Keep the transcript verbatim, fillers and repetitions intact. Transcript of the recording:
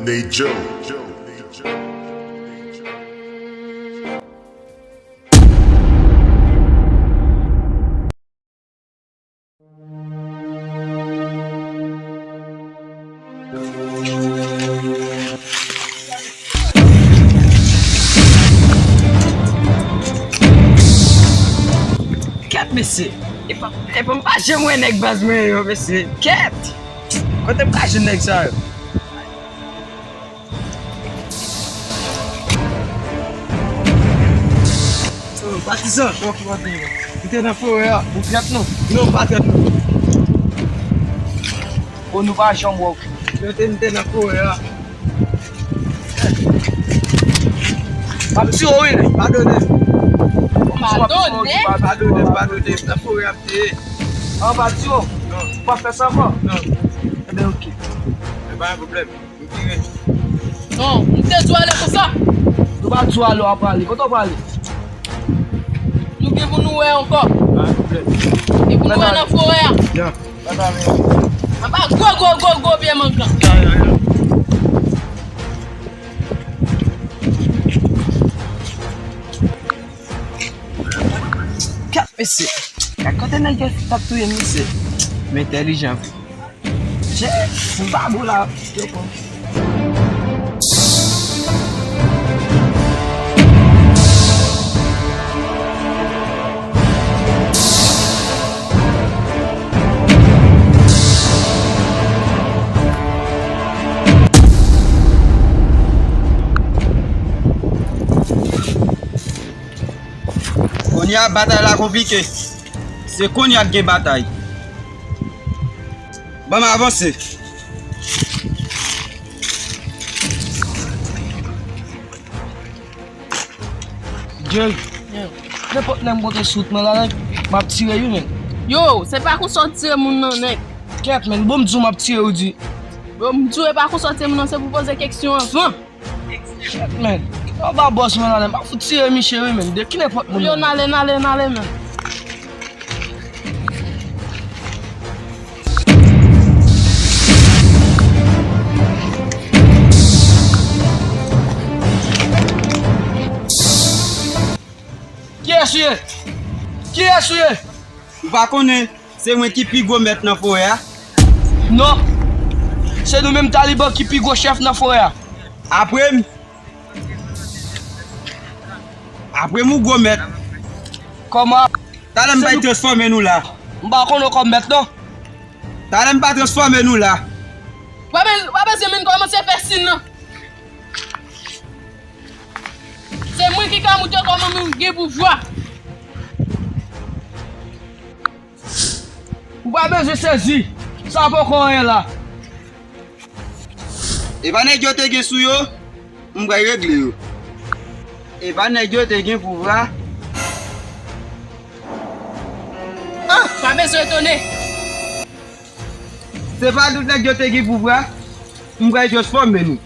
Nate Joe. Kèt, mesye. Epa, epa, m pa janm wè nèg baz mwen yo, mesye. Kèt! Kote m ka jwenn nèg sa yo? Oh, patizan. Donk, m te nan forè a. Ou trèt nou? Non, m pa trèt nou. Oh, nou pa janm wè w. M te, m te nan forè a. M ap tiye w, wi, nèg. Padone m. Padone? Pa, padone m, padone m. Nan forè a m te ye. An, pa tiye w? Non. Ou pa fè sa ankò? Non. Enben, oke. E pa yon pwoblèm. M vire. Non, m te di w ale konsa. Nou pa di w ale, w ap prale. Kote w prale? Nou gen pou nou wè ankò. Pa pwoblèm. Gen pou nou wè nan forè a. Ya. Apa gwo, gwo, gwo, gwo pye mangan. Ya, ya, ya. Gad mesye. Gad kote nèg yo t ap touye m, mesye. M entèlijan vre. Che, m pa bon la. Yo pran. Kounye a, batay la konplike. Se kounye a k gen batay. Ban m avanse. Jerry, nenpòt lè m kontre sou wout mwen la, nèg, m ap tire wi, men. Yo, se pa konsa w tire moun nan, nèg. Kèt, men, bon, m di w m ap tire, ou di. Yo, m di w e pa konsa w tire moun nan, se pou poze keksyon anvan. Men, anba bòs mwen la, men, m ap fout tire miche wi, men. De ki nenpòt moun. Yo, n ale, n ale, n ale, men. Kiyès ou ye? Kiyès ou ye? Ou pa konnen se mwen ki pi gwo mèt nan forè a? Non. Se nou menm Taliban ki pi gwo chèf nan forè a. Apre m, apre m ou gwo mèt. Kòman? Talè m bay transfòme nou la. M pa konnen w kòm mèt non. Talè m pa transfòme nou la. W pa bez-, w pa bezwen menm kòmanse fè sin nan. Se mwen ki ka montre kòman mwen gen pouvwa. Ou pa bezwen sezi. Sa poko anyen la. Epa nèg yo te gen sou yo, m pral regle yo. Epa nèg yo te gen pouvwa. Ah, pa bezwen etone. Se pa tout nèg yo te gen pouvwa, m pral transfòme nou.